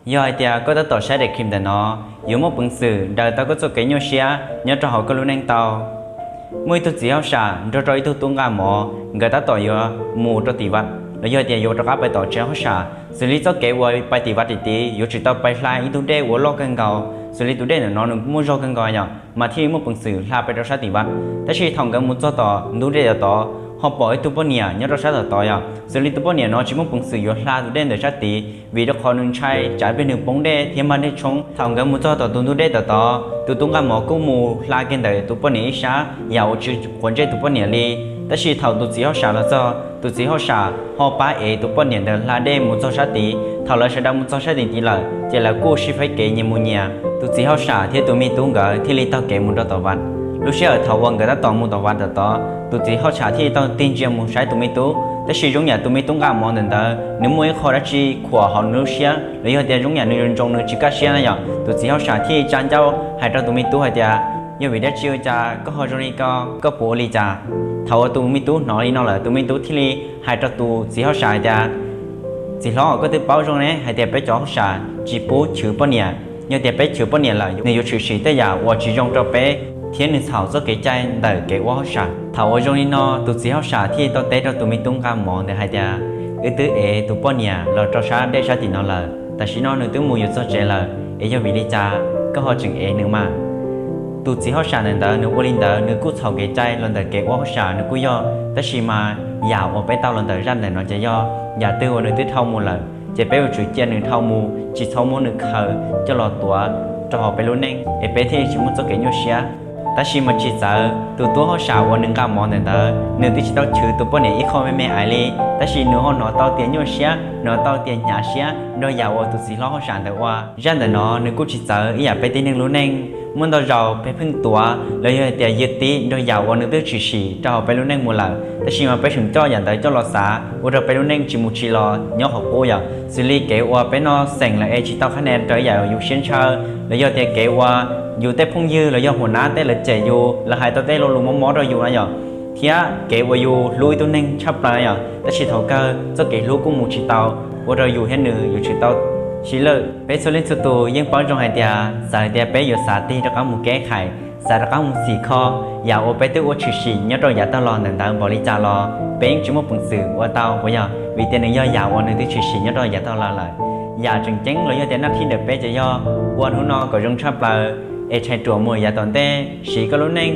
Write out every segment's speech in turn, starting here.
Yog hais tias koj tab tom saib daim clip ntawm no, yuav muaj peev xwm daws tau koj txoj kev nyuaj siab nyob rau hauv koj lub neej tau. Muaj ib tug txiv hauj sam nrog rau ib tug tub nqa mov, nkawd tab tom yuav mus rau tim vaj, los yog tias yuav rov qab pais tom tsev hauj sam. Xws li txoj kev uas pais tim vaj tim tid yuav tsum tau pais hla ib tug dej uas loj kawg nkaus, xws li tus dej ntawm no nws muaj zog kawg nkaus yom, mas thiaj li muaj peev xwm hla pais rau sab tim vaj. Tab sis thaum nkawd mus txog tom ntug dej tom tod, ho pom ib tug poj niam nyob rau sab tom tod yom, xws li tus poj niam no tsis muaj peev xwm yuav hla tus dej ntawm sab tid, vim rau qhov nws ntshai tsam peb nws poob dej thiab npaj dej tshoob. Thaum nkawd mus txog tom tus ntug dej tom tod, tus tub nqa mov kuj mus hla kiag ntawm tus poj niam ib sab yam uas tsis quav ntsej tus poj niam li. Tab sis thaum tus txiv hauj sam los txog, tus txiv hauj sam ho pab ev tus poj niam ntawd hla dej mus txog sab tid. Thaum lawv sawv daws mus txog sab tid tid lawm, ces lawv kuj sib faib kev nyias mus nyias. Tus txiv hauj sam thiab tus me tub nkawd thiaj li taug kev mus rau tom vaj. Lub sij hawm thaum uas nkawd tab tom mus tom vaj tom tod, tus txiv hauj sam thiaj li taug tig ntsia mus saib tus me tub, tab sis zoo yam tus me tub nqa mov ntawm ntawd nws muaj ib qho dab tsi khuam hauv nws lub siab, los yog tias zoo yam nws zoo zoo nws tsis kaj siab na yom. Tus txiv hauj sam thiaj li tsa ncauj hais rau tus me tub hais tias, yog vim dab tsi ua cas koj ho zoo li ko, koj puas ua li cas? Thaum uas tus me tub hnov li no lawm, tus me tub thiaj li hais rau tus txiv hauj sam hais tias, txiv hlob, koj twb paub zoo ne hais tias peb cov hauj sam tsis pub chwv poj niam. Yog tias peb chwv poj niam lawm, nws yuav tshwm sim tej yam uas tsis zoo rau peb thiab nws txhaum txoj kev cai ntawm kev ua hauj sam. Thaum uas zoo li no, tus txiv hauj sam thiaj li tau teb rau tus me tub nqa mov ntawd hais tias, wb twb ev tus poj niam los rau sab dej sab tim no lawm, tam sim no nws twb mus yuav txog tsev lawm, es yog vim li cas koj ho tseem ev nws mas? Tus txiv hauj sam ntawm ntawd nws ua li ntawd nws kuj txhaum kev cai los ntawm kev ua hauj sam nws kuj yog, tab sis mas yam uas peb tau los ntawm zaj ntawm no ces yog yam twg uas nws twb dhau mus lawm, ces peb yuav tsum cia nws dhau mus, tsis txhob muab nws khaws coj los tuav rau hauv peb lub neej es peb thiaj tsis muaj txoj kev nyuaj siab. Tab sis mas tsis txawv, tus tub hauj sam uas nws nqa mov ntawm ntawd nws twb tsis tau chwv tus poj niam ib qho me me ais li, tab sis nws ho hnov tau tias nyuaj siab, hnov tau tias hnyav siab nrog yam uas tus txiv hlob hauj sam ntawd ua. Zaj ntawm no nws kuj tsis txawv ib yam peb tib neeg lub neej. Muaj ntau zaus peb pheej tuav los yog hais tias ywg tib nrog yam uas nws twb tshwm sim rau hauv peb lub neej mus lawm, tab sis mas peb tseem coj yam ntawd coj los xav ua rau peb lub neej tsis mus tsis los nyob qhov qub yom. Xws li kev uas peb noj xeem lawm es tsis tau qhab nia rau yam yus siab ntshaw, los yog tias kev uas yus tej phooj ywg los yog hua nab tej lawv cem yus, lawv hais tau tej lo lus mob mob rau yus na yom, thiab kev uas yus hlub ib tug neeg tshaj plaws yom, tab sis thaum kawg txoj kev hlub kuj mus tsis tau, ua rau yus thiab nws yuav tsum tau sib lawm. Peb txhua leej txhua tus yeej paub zoo hais tias txawm tias peb yuav xav tig rov qab mus keb khais, xav rov qab mus xim kho yam uas peb twb ua tshwm sim nyob rau yav tag los ntawm ntawd npaum li cas los peb yeej tsis muaj peev xwm ua tau puas yog, vim tias nws yog yam uas nws twb tshwm sim nyob rau yav tag los lawm. Yam tseem ceeb los yog tias naj thib ntawm peb ces yog ua hnub no kom zoo tshaj plaws es tshais ruam mus yav tom ntej, siv koj lub neej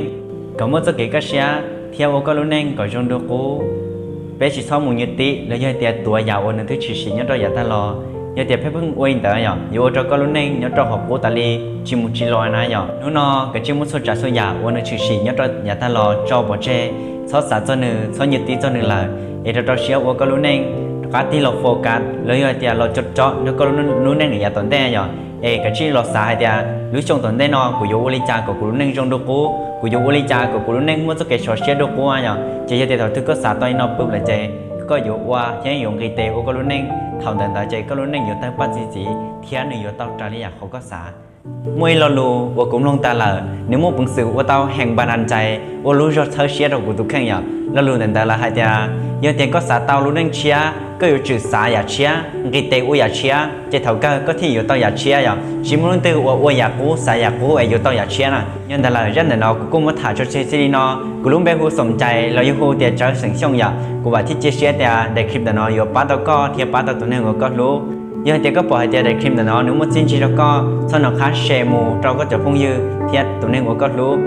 kom muaj txoj kev kaj siab thiab ua koj lub neej kom zoo dua qub. Peb tsis txhob mus ywg tib los yog tias tuav yam uas nws twb tshwm sim nyob rau yav tag los. Yog tias peb pheej ua li ntawd yom, yuav ua rau koj lub neej nyob rau qhov qub tas li, tsis mus tsis los na yom. Hnub no kav tsij muab txhua tsav txhua yam uas nws tshwm sim nyob rau yav tag los tso pov tseg, txhob xav txog nws, txhob ywg tib txog nws lawm, es rau rau siab ua koj lub neej, rov qab tig los focus los yog tias los co co nrog koj lub neej yav tom ntej yom. Es kav tsij los xav hais tias lub xyoo tom ntej no kuv yuav ua li cas kom kuv lub neej zoo dua qub, kuv yuav ua li cas kom kuv lub neej muaj txoj kev sov siab dua qub yom. Ces yog tias thaum twg koj xav tau li no pw lawm ces koj yuav ua thiab yuav nqis tes ua koj lub neej, thaum ntawd ntawd ces koj lub neej yuav tawg paj txi txiv thiab nws yuav tau raws li yam qhov koj xav. Muaj ib lo lus uas kuv mloog tas lawm, nws muaj peev xwm ua tau heev npa nas cais ua lub zog txhawb siab rau kuv tus kheej yom. Lo lus ntawm ntawd lawv hais tias, yog tias koj xav tau lub neej tshiab, koj yuav tsum xav yam tshiab, nqis tes ua yam tshiab, ces thaum kawg koj thiaj yuav tau yam tshiab yom. Tsis muaj leej twg uas ua yam qub xav yam qub es yuav tau yam tshiab na. Yog ntawd lawm, zaj ntawm no kuv kuj muab tham tso tseg txij li no. Kuv lub npe hu Xoom Cais los yog hu tias Tsawv xeem Xyooj yom. Kuv vam thiab cia siab tias daim clip ntawm no yuav pab tau koj thiab pab tau tus neeg uas koj hlub. Yog hais tias koj pom hais tias daim clip ntawm no nws muaj txiaj ntsig rau koj, txhob nco qab share mus rau koj cov phooj ywg thiab tus neeg uas koj hlub.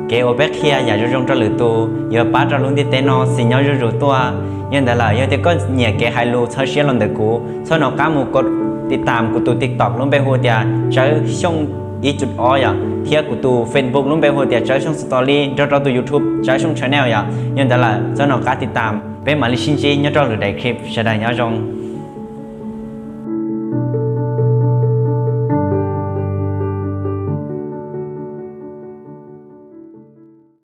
Kev uas peb qhia yam zoo zoo rau lwm tus yuav pab rau lub ntiaj teb no xis nyob zuj zus tuaj. Yog ntawd lawm, yog tias koj nyiam kev hais lus txhawb siab los ntawm kuv, txhob nco qab mus kos tiv tam kuv tus TikTok lub npe hu tias Tsawv Xyooj ib cum ob yom, thiab kuv tus Facebook lub npe hu tias Tsawv Xyooj Story nrog rau tus YouTube Tsawv Xyooj Channel yom. Yog ntawd lawm, txhob nco qab tiv tam, peb mam li sib ntsib nyob rau lwm daim clip, sawv daws nyob zoo.